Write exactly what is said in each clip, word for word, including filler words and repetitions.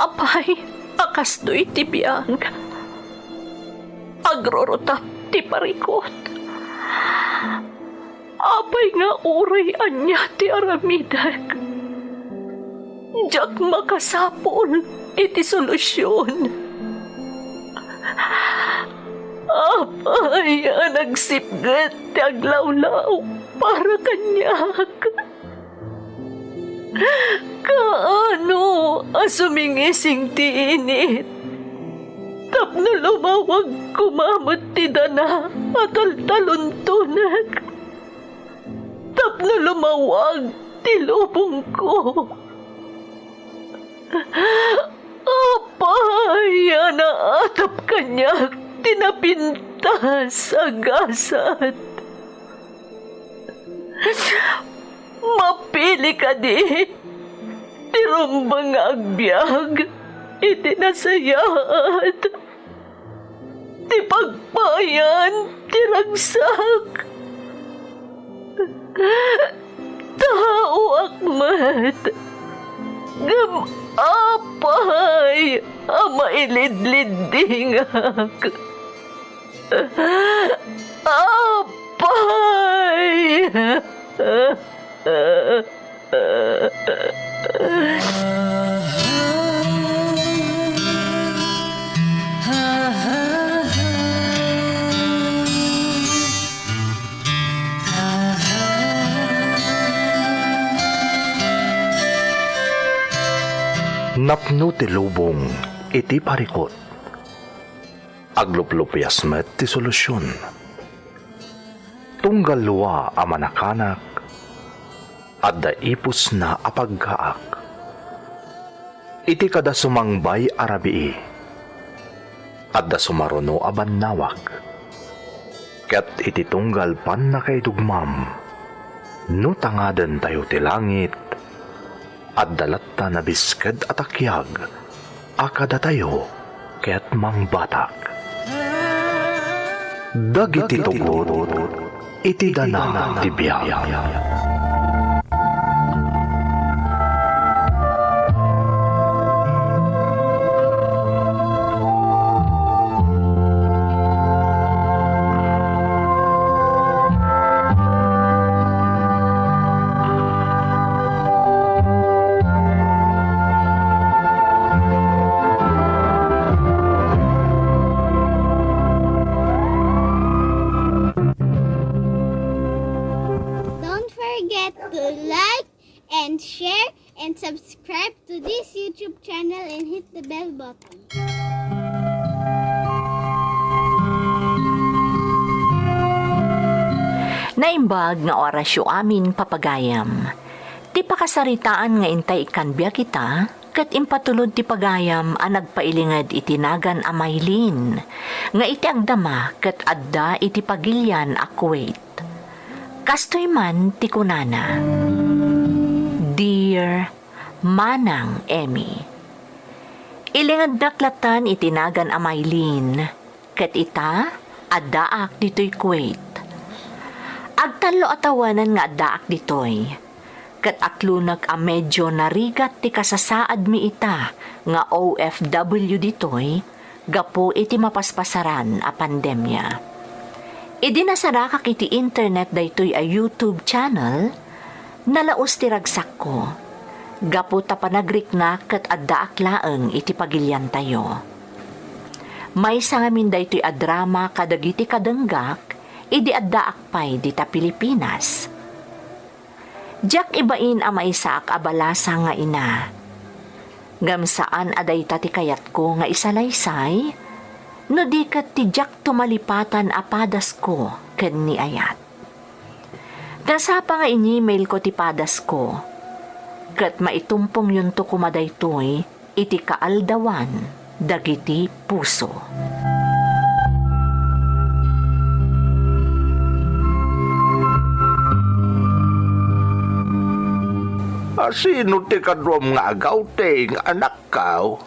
Apay a kastoy ti biag, agrurutap ti parikut. Apay nga uray ania ti aramidek, diak makasapul iti solusion. Apay a nagsipget ti aglawlaw para kaniak? Kaano a sumingising ti init tapno lumawag koma met ti dana a taltaluntonek? Tapno lumawag ti lubongko. Apay a naatap kaniak ti napintas a gasat? Mapili kadi ti rumbeng nga agbiag iti nasayaat ti pagpayan ti ragsak. Taoak met, ngem apay a mailidliddingak? Apay! Napno ti lubong iti parikut. Agluplupias met ti solusion. Tunggal lua a manakanak, adda ipusna a paggaak. Iti kada sumangbay a rabii, adda sumaruno a bannawag. Ket iti tunggal pannakaidugmam, no tangadentayo ti langit, adda latta nabisked a takiag a kadatayo ket mangbatak. Dagiti tugot iti dana ti biag. Don't forget to like and share and subscribe to this YouTube channel and hit the bell button. Naimbag nga orasyo amin, papagayam. Ti pakasaritaan nga intay ikkan biag ita, ket impatulod ti pagayam a nagpailinged iti nagan a Maylin, nga iti agdama ket adda iti pagilian a Kuwait. Kastoy man ti kunana, "Dear Manang Emmy, ilingednak latan iti nagan a Maylin, ket ita, addaak ditoy Kuwait. Agtallo a tawenan nga addaak ditoy, ket atlonek a medyo narigat ti kasasaadmi ita nga O F W ditoy gapu iti mapaspasaran a pandemia. Idi nasarakak iti internet daytoy a YouTube channel, nalaus ti ragsakko, gapu ta panagriknak ket addaak laeng iti pagiliantayo. Maysa ngamin daytoy a drama kadagiti kadenggak idi addaak pay dita Pilipinas. Diak ibain a maysaak a balasa nga ina. Ngem saan a dayta ti kayatko nga isalaysay, no di ket ti diak tumalipatan a padasko ken ni ayat. Ta sapa nga in-email ko ti padasko, ket maitumpong yunto koma daytoy iti kaaldawan dagiti puso. A, sino ti kaduam nga agawting, anakko?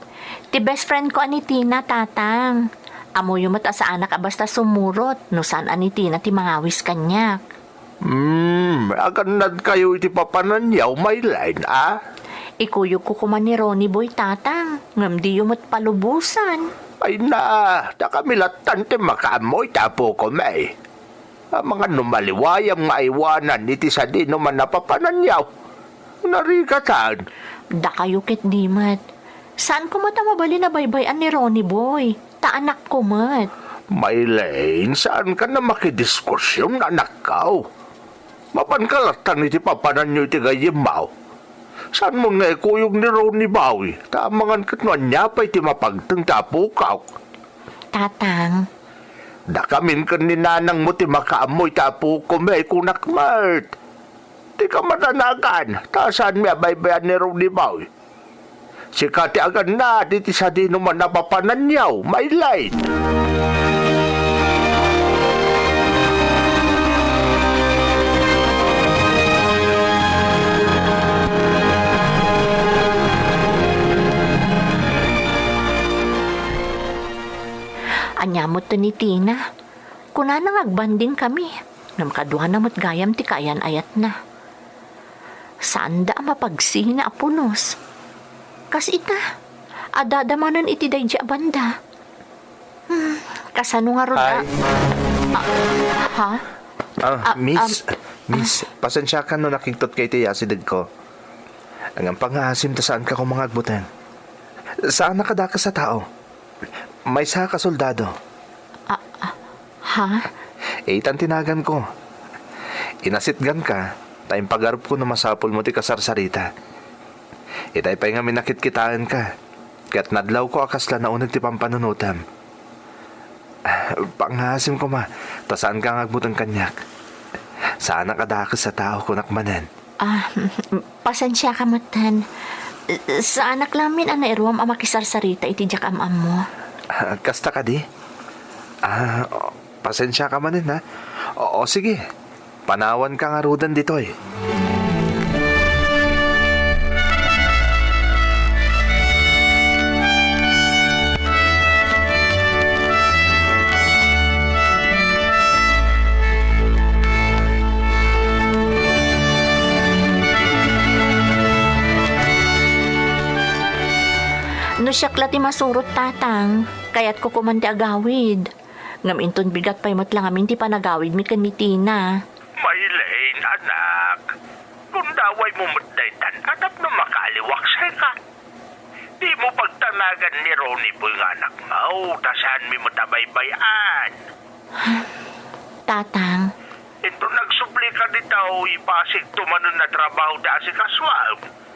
Ti best friend ko a ni Tina, Tatang. Ammoyo met a saanak a basta sumurot no saan a ni Tina ti mangawis kaniak. Hmm, agannadkayo iti papananyaw, Maylin, a? Ikuyogko koma ni Ronnie Boy, Tatang, ngem diyo met palubosan. Ay na, dakami lattan ti makaammo iti apokomi. Amangan no maliwayam nga aywanan iti sadinoman a papananyo. Narikatan. Dakayo ket di met. Saan koma ta mabalin a baybay-an ni Ronnie Boy. Ta anakko met. Mylene, saankan a makidiskusion, anakko. Mapanka lattan iti papananyo iti gayyemmo. Saan mo nga ikuyog ni Ronnie Boy, ta amangan ket no ania pay ti mapagteng ti apokok. Tatang. Dakamin ken ni nanangmo ti makaammo iti apokomi, kunak met. Dika madanagan, ta saanmi a baybay-an ni Ronnie Boy. Sika ti agannad iti sadinoman a papananyo, Mylene. Ania met ni Tina? Kunana nga agbanding kami, ngem kaduana met gayam ti kaayan-ayatna. Saanda a mapagsina a pulos. Kas ita, addada manen iti daydi a banda. Hmm, kasano ngarud a... Hi. Ah, ha? Ah, Ah, miss, um, miss, pasensiakan no nakigtotka iti asidegko. Ngem pangngaasim ta saanka koma nga agbuteng. Saanak a dakes a tao. Maysa ka soldado. Ah, ah, ha? Ethan ti naganko. Inasitganka, ta impagarupko no masapulmo ti kasarsarita. Itay pay nga minakitkitaenka, ket nadlawko a kasla nauneg ti pampanunotem. Pangngaasim koma, ta saanka nga agbuteng kaniak. Saanak a dakes a tao, kunak manen. Ah, pasensiaka metten. Saanak lamin a nairuam a makisarsarita iti diak am-ammo. Ah, kasta kadi? Ah, pasensiaka manen, ha? O, o, sige. Panawanka ngaruden ditoy. No siak la ti masurot, Tatang, kayatko koman ti agawid. Ngem inton bigat pay met la ngamin ti panagawidmi ken ni Tina. Mylene, anak, gundawaymo met daytan a tapno makaaliwaksayka. Dimo pagtanagan ni Ronnie Boy nga anakmo, ta saanmi met a baybay-an. Tatang. Inton nagsublika ditoy, basigto manen a trabaho ti asikasuam.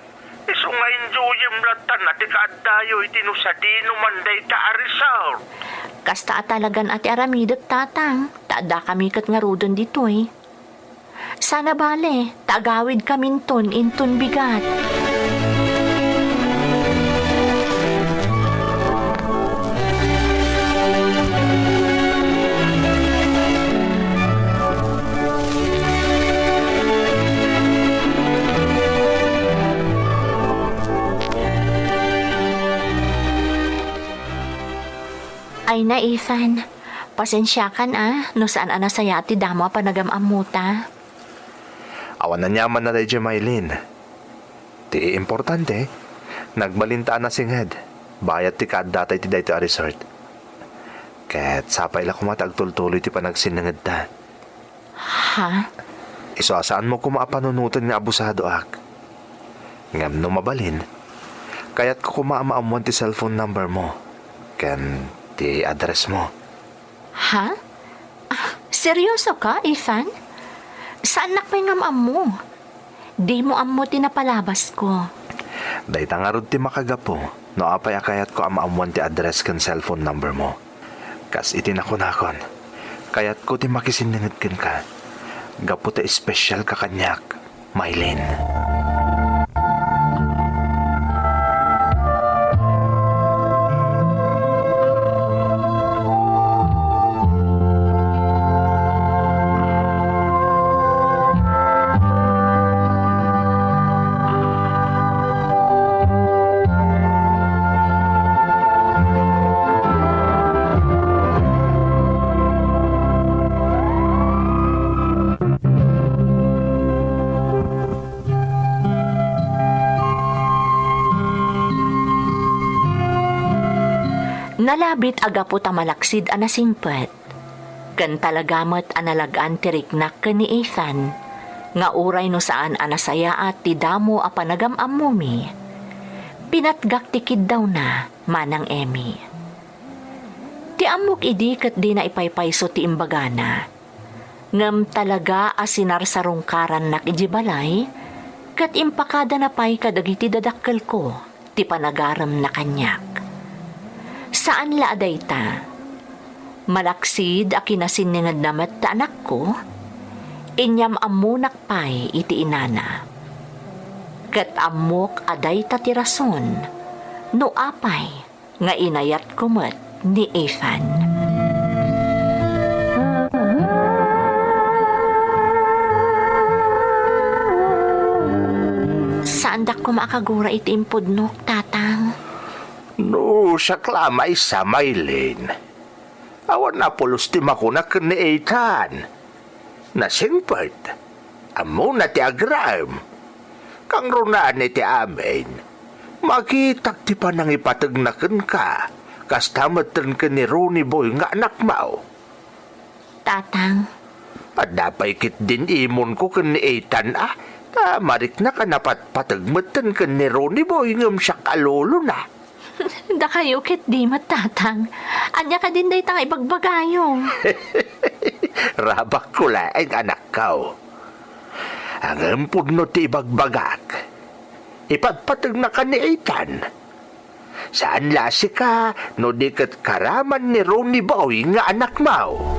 Isu nga enjoyem lattan a ti kaaddayo iti no sadinoman dayta a resort. Kasta a talagan a ti aramidek, Tatang, ta addakami ket ngaruden ditoy. Saan a bale, ta agawidkaminton inton bigat. Ay na, Ethan. Pasensiakan a, no saan a nasayaat ti damo a panagam-ammota. Awan aniamanna daydiay, Mylene. Ti importante, nagbalinta a nasinged, bayat ti kaaddata iti daytoy a resort. Ket sapay la koma ta agtultuloy ti panagsinningedta. Ha? Isu a saanmo koma a panunoten nga abusadoak. Ngem no mabalin, kayatko koma a maammuan ti cellphone number mo ken ti address mo. Ha? Ah, seryoso ka, Ethan? Saannak pay nga maammo? Dimo ammo ti napalabasko. Dayta ngarud ti makagapu no apay a kayatko a maammuan ti address ken cellphone number mo. Kas iti nakunakon, kayatko ti makisinninged kenka gapu ta espesyal ka kaniak, Mylene. Nalabit a gapu ta malaksid a nasingpet, ken talaga met a nalag-an ti riknak ken ni Ethan, nga uray no saan a nasayaat ti damo a panagam-ammomi, pinatgak ti kiddawna, Manang Emmy. Ti ammok idi ket dina ipaypayso ti imbagana. Ngem talaga a sinarsarungkarannak idiay balay, ket impakadana pay kadagiti dadakkelko ti panagaremna kaniak. Saan la a dayta, malaksid a kinasinningedna met ti anakko, inyam-ammonak pay iti inana. Ket ammok a dayta ti rason no apay nga inayatko met ni Ethan. Saandak koma a kagura iti impudnok, Tatang. No, siak la maysa, Maylin. Awan a pulos ti makuna ken ni Ethan. Nasingpet. Ammona ti agraem. Kangrunaan iti amin, makitak ti panangipategna kenka, kasta metten ken ni Ronnie Boy nga anakmo. Tatang. Adda pay ketdin imonko ken ni Ethan a, ta mariknak a napatpateg metten ken ni Ronnie Boy ngem siak a lolona. Dakayo ketdi met, Tatang. Ania kadin dayta nga ibagbagayo? Rabakko laeng, anakko. Ngem pudno ti ibagbagak. Ipatpategnaka ni Ethan. Saan la a sika, no di ket karaman ni Ronnie Boy nga anakmo.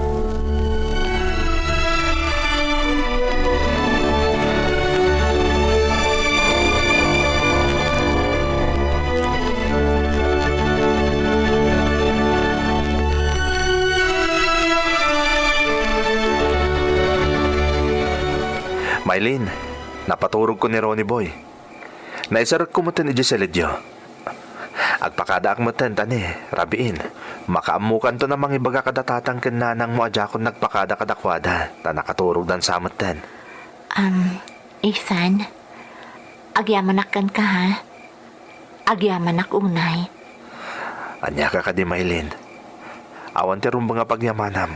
Maylin, napaturogko ni Ronnie Boy. Naisarekko metten idiay seledio. Agpakadaak metten ta ni, rabiin, makaammokanton a mangibaga kada tatang ken nanangmo a diakon nagpakada kadakuada, ta nakaturogdan sa metten. Um, Ethan, agyamanak kenka, ha? Agyamanak unay. Aniaka kadi, Maylin? Awan ti rumbeng a pagyamanam.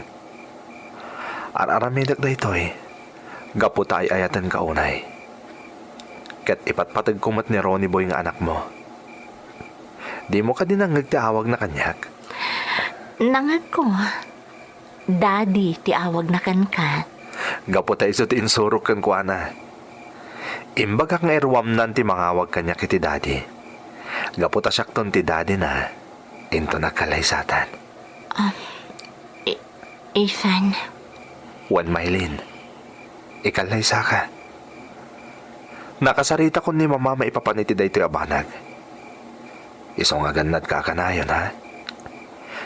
Ar-aramidek daytoy gapu ta ay-ayatenka unay. Ket ipatpategko met ni Ronnie Boy nga anakmo. Dimo kadi nangngeg ti awagna kaniak? Nangngegko. Daddy ti awagna kenka. Gapu ta isu ti insurok kenkuana. Imbagak nga iruamnan ti mangawag kaniak iti daddy. Gapu ta siakton ti daddyna, inton agkallaysatan. Um, I-, Ethan. Wen, Maylin, ikallaysaka. Nakasaritakon ni Mama maipapan iti daytoy a banag. Isu nga gannadka a kanayon, ha?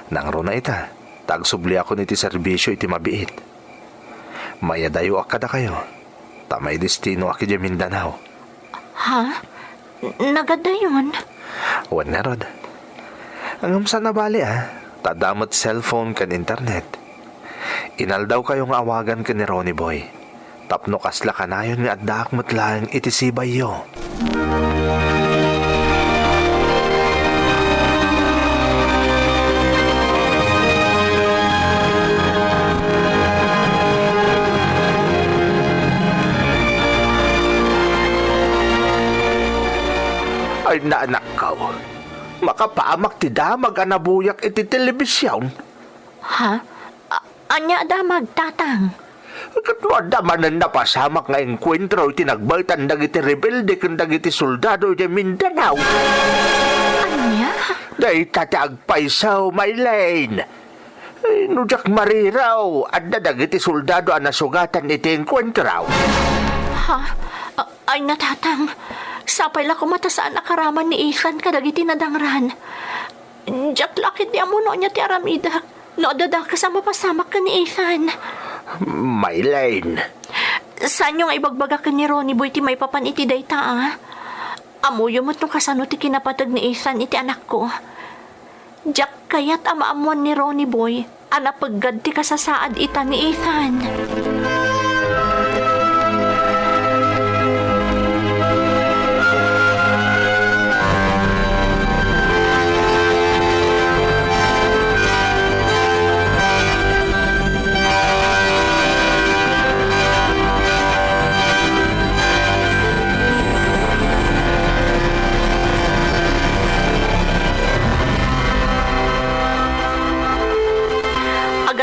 Nangruna ita, ta agsubliakon iti serbisio iti mabiit. Mayadayoak kadakayo, ta maidestinoak idiay Mindanao. Ha? Nagadayon? Wen ngarud. Ngem saan a bale, a, ta adda met cellphone ken internet. Inaldawkayo nga awagan ken ni Ronnie Boy. Tapno kasla kanayon nga addaak met laeng iti sibayyo. Ay, naanakkaw. Makapamak ti damag a nabuyak iti telebision. Ha? A-, ania a damag, Tatang? Ket no adda manen napasamak nga engkuentro iti nagbaetan dagiti rebelde ken dagiti soldado idiay Mindanao. Ania? Dayta ti agpayso, Maylin. Ay, no diak mariraw, adda dagiti soldado a nasugatan iti engkuentro. Ha? A-, ay, natatang. Sapay la koma ta saan a karaman ni Ethan kadagiti nadangran. Diak la ketdi ammo no ania ti aramidek no adda dakes a mapasamak ken ni Ethan. Maylin. Saanyo nga ibagbaga ken ni Ronnie Boy ti maipapan iti dayta, a? Ammoyo met no kasano ti kinapateg ni Ethan iti anakko. Diak kayat a maammoan ni Ronnie Boy a napeggad ti kasasaad ita ni Ethan.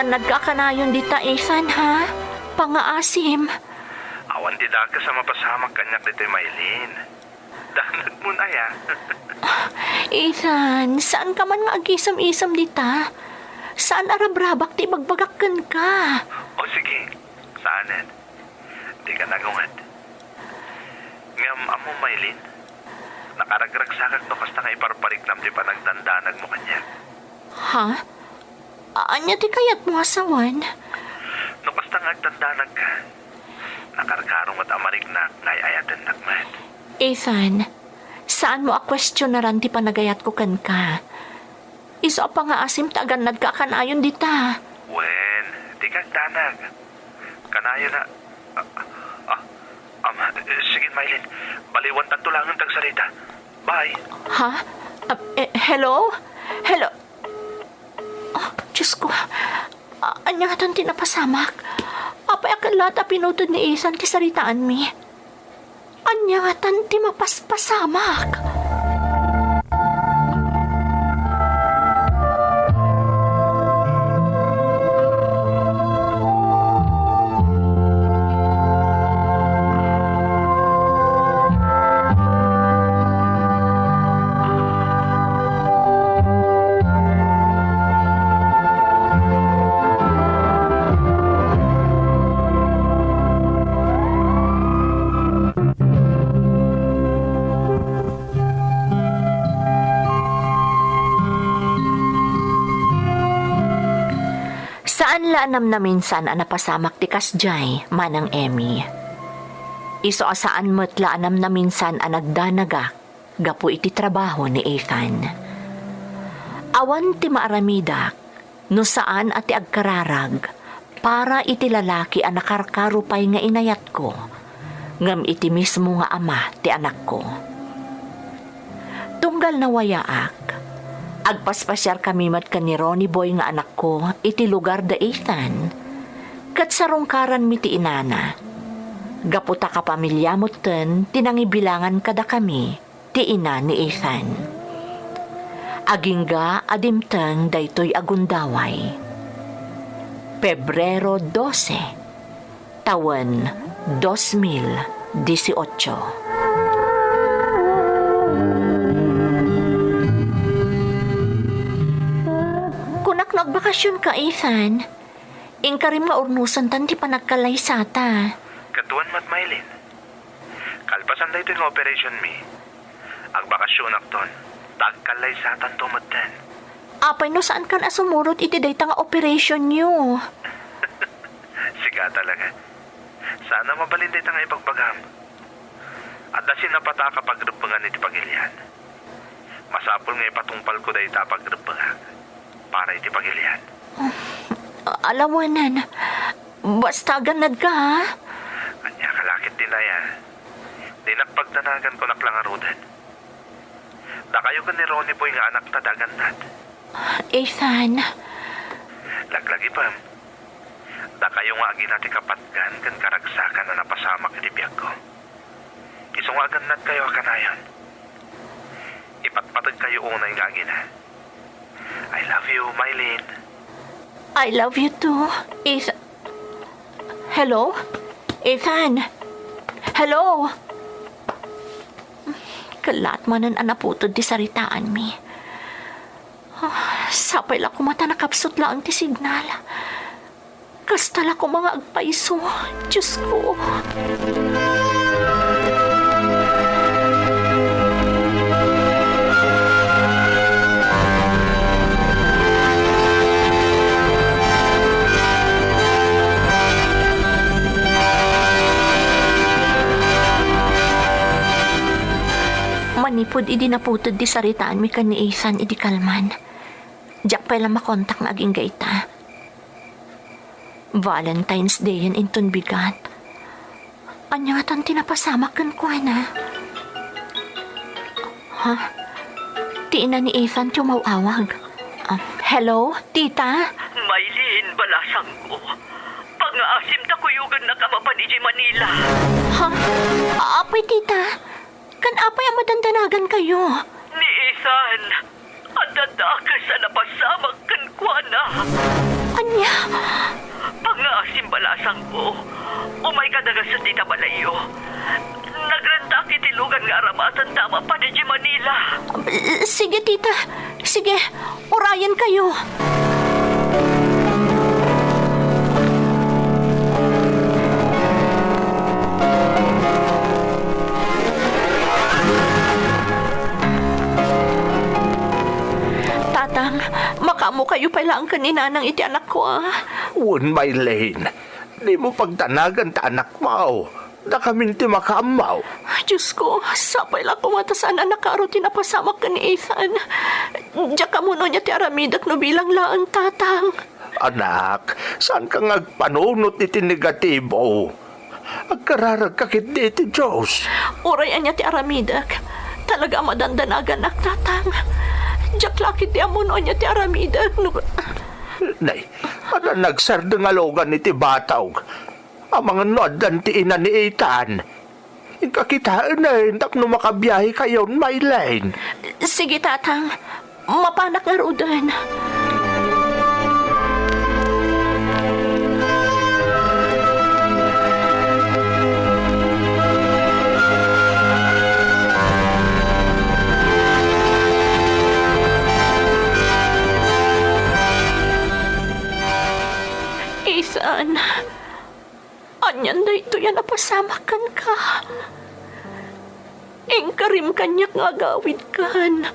Nagkakanayon dita, Ethan, ha? Pangaasim. Awan ti dakes a mapasamak kaniak ditoy, Maylin. Danagmon aya. Ethan, saan ka man nga agisem-isem dita? Saan a rabrabak ti ibagbagak kenka? O sige, saanen. Dika nagunget. Ngem ammo, Maylin, nakaragragsakak no kasta nga iparpariknam ti panagdandanagmo kaniak. Ha? A-, ania ti kayatmo a sawen? No kasta nga agdandanagka, nakarkaro met a mariknak nga ay-ayatennak met. Ethan, saanmo a kuestionaran ti panagayatko kenka. Isu a pangaasim ta agannadka a kanayon dita. Wen, dika agdanag. Kanayon a, ah, ah, am, sige, Maylin. Baliwantanto laengen ti agsarita. Bye. Ha? Ah, eh, hello? Hello? Ah, Diyos ko. Ah, ania ngatan ti napasamak? Apay a ket latta a pinuted ni Ethan ti saritaanmi? Ania ngatan ti mapaspasamak? Saan la a namnaminsaan a napasamak ti kasdiay, Manang Emmy. Isu a saan met la a namnaminsaan a nagdanagak gapu iti trabaho ni Ethan. Awan ti maaramidak no saan a ti agkararag para iti lalaki a nakarkaro pay nga inayatko, ngem iti mismo nga ama ti anakko. Tunggal nawayaak, agpaspasiarkami met ken ni Ronnie Boy nga anakko iti lugar da Ethan, ket sarungkaranmi ti inana. Gapu ta kapamilya metten ti nangibilangan kadakami ti ina ni Ethan. Agingga a dimteng daytoy a gundaway. Pebrero dose, tawen dos mil dieciocho. Kunak no agbakasionka, Ethan. Inkarim nga urnosentan ti panagkallaysata. Ket wen met, Maylin. Kalpasan daytoy nga operationmi, agbakasionakton, ta agkallaysatanto metten. Apay no saankan a sumurot iti dayta nga operationyo? Sika talaga. Saan a mabalin dayta nga ibagbagam. Adda sinapata a kapagrebbengan iti pagilian. Masapul nga ipatungpalko dayta a pagrebbengak para iti pagilian. Alawanan. Basta agannadka, ha? Ania ka la ket ti naya? Dinak pagdanagan, kunak la ngaruden. Dakayo ken ni Ronnie Boy nga anakta ti agannad. Ethan. Laglagipem. Dakayo nga agina ti kapatgan ken karagsakan a napasamak iti biagko. Isu nga agannadkayo a kanayon. Ipatpategkayo unay nga agina. I love you, Maylin. I love you too, Ethan. Hello? Ethan? Hello? Kellat manen a naputed ti saritaanmi. Ah, sapay la koma ta nakapsut laeng ti signal. Kasta la koma nga agpayso, Diosko. Manipud idi naputed ti saritaanmi ken ni Ethan idi kalman, diak pay la makontak nga agingga ita. Valentine's Day-en inton bigat. Ania ngatan ti napasamak kenkuana? Ha? Ti ina ni Ethan ti umaw-awag. Ah, hello, tita? Maylin, balasangko. Pangaasim ta kuyogennaka mapan idiay Manila. Ha? Apay, tita? Kan apay a madandanagankayo? Ni Ethan, adda dakes a napasamak kenkuana. Ania? Pangngaasim, balasangko. Umayka dagasen dita balayyo. Nagrentak iti lugan nga aramaten ta mapan idiay Manila. Sige, tita. Sige, urayenkayo. Tatang, makaammokayo pay laeng ken ni Nanang iti anakko, a? Wen, Maylene. Dimo pagdanagan ta anakmo. Dakamin ti makaammo. Diosko, sapay la koma ta saan a nakaro ti napasamak ken ni Ethan. Diak ammono ania ti aramidek no bilang laeng, Tatang. Anak, saanka nga agpanunot iti negatibo. Agkararagka ketdi iti Dios. Uray ania ti aramidek, talaga a madandanaganak, Tatang. Diak la ketdi ammono ania ti aramidek no... Nay, adda nagsardeng a lugan iti batog. Amangan no addan ti ina ni Ethan. Inka kitaenen tapno makabiahekayon, Maylene. Sige, Tatang. Mapanak ngaruden. Ethan, anian daytoy a napasamak kenka? Inkarim kaniak nga agawidkan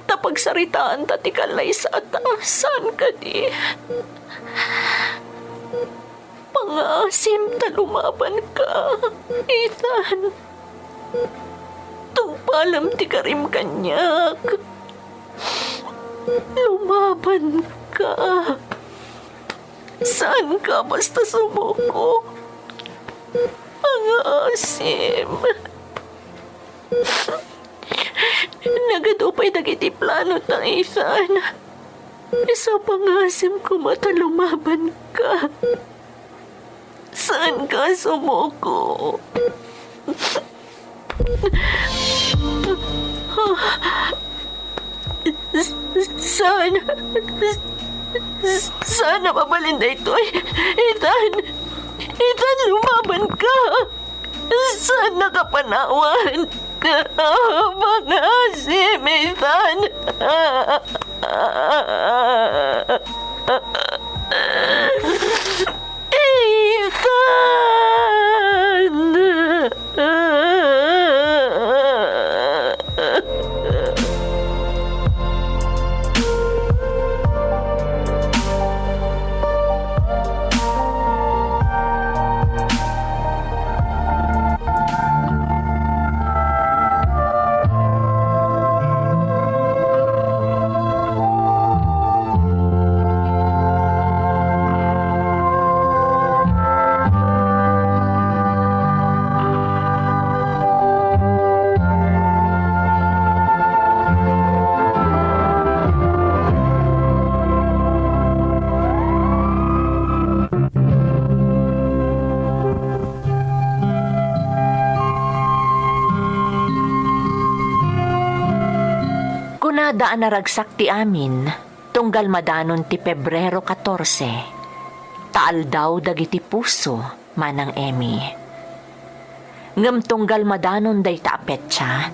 ta pagsaritaanta ti kallaysata, saan kadi? Pangngaasim ta lumabanka, Ethan. Tungpalem ti karim kaniak. Lumabanka. Saanka basta sumuko. Pangngaasim. Nagadu pay dagiti planota, Ethan. Isu a pangngaasim koma ta lumabanka. Saanka sumuko. Saan, saan a mabalin daytoy? Ethan! Ethan, lumabanka! Saannaka panawan! Pangngaasim, Ethan! Ethan! Kunada a naragsak ti amin, tunggal madanon ti Pebrero katorse, ta aldaw dagiti puso, Manang Emmy. Ngem tunggal madanon dayta a petsa,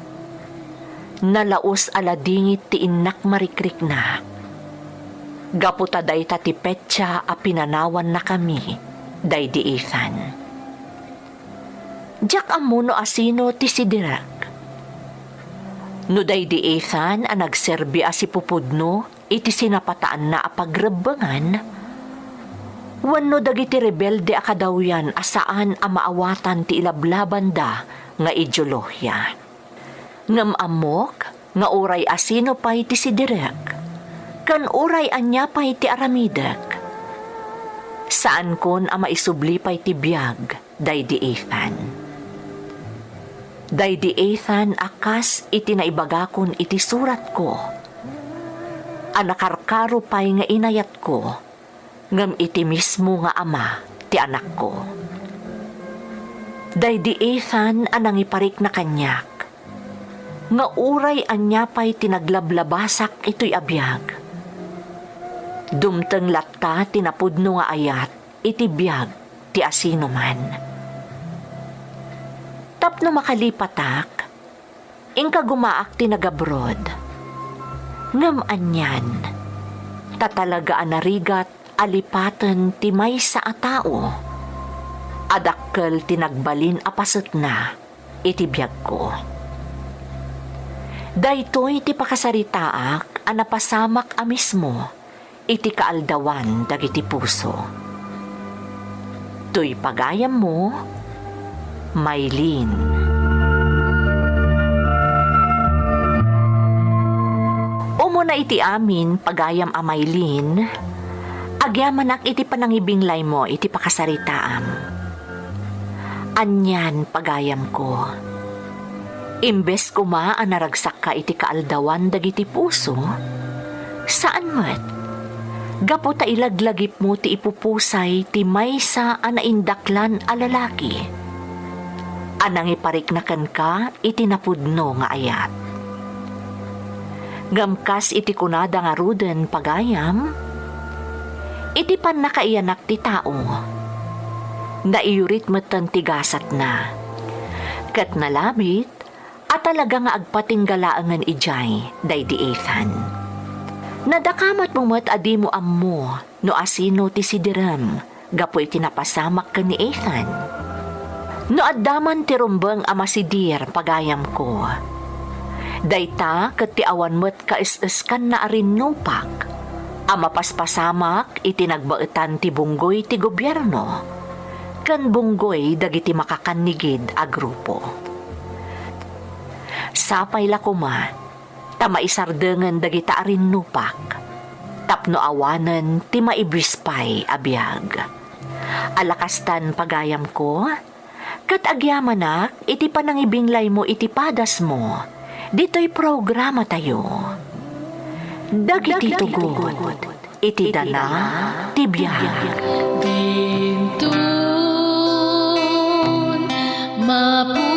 nalaus a ladingit ti innak marikrikna. Gapu ta dayta ti petsa a pinanawannakami daydi Ethan. Diak ammo no asino ti sidirek. No daydi Ethan a nagserbi a sipupudno iti sinapataanna a pagrebbengan, wenno dagiti rebelde a kadawyan a saan a maawatan ti ilablabanda nga ideolohiya. Ngem ammok nga uray asino pay ti sidirek, ken uray ania pay ti aramidek, saankon a maisubli pay ti biag daydi Ethan. Daydi Ethan a kas iti naibagakon iti suratko, a nakarkaro pay nga inayatko, ngem iti mismo nga ama ti anakko. Daydi Ethan a nangiparikna kaniak, nga uray ania pay ti naglablabasak itoy a biag, Dumteng latta ti napudno nga ayat iti biag ti asinoman. Tapno makalipatak, inka gumaak ti nagabroad. Ngem anian, ta talaga a narigat a lipaten ti maysa a tao a dakkel ti nagbalin a pasetna iti biagko. Daytoy ti pakasaritaak a napasamak a mismo iti kaaldawan dagiti puso. Toy pagayammo, Maylin. Umuna iti amin, pagayam a Maylin, agyamanak iti panangibinglaymo iti pakasaritaam. Anian, pagayamko, imbes koma a naragsakka iti kaaldawan dagiti puso, saan met, gapu ta ilaglagipmo ti ipupusay ti maysa a naindaklan a lalaki a nangiparikna kenka iti napudno nga ayat. Ngem kas iti kunada ngaruden, pagayam, iti pannakaiyanak ti tao, naiyurit metten ti gasatna, ket nalabit a talaga nga agpatingga laengen idiay daydi Ethan. Nadakamatmo met a dimo ammo no asino ti sidirem gapu iti napasamak ken ni Ethan. No adda man ti rumbeng a masidir, pagayamko, dayta ket ti awan met kaes-eskanna a rinnupak a mapaspasamak iti nagbaetan ti bunggoy ti gobierno ken bunggoy dagiti makakannigid a grupo. Sapay la koma ta maisardengen dagita a rinnupak tapno awanen ti maibispay a biag. Ala kastan, pagayamko, ket agyamanak iti panangibinglaymo iti padasmo ditoy programatayo, Dagiti Tugod iti Dana ti Biag. Dinton mapu-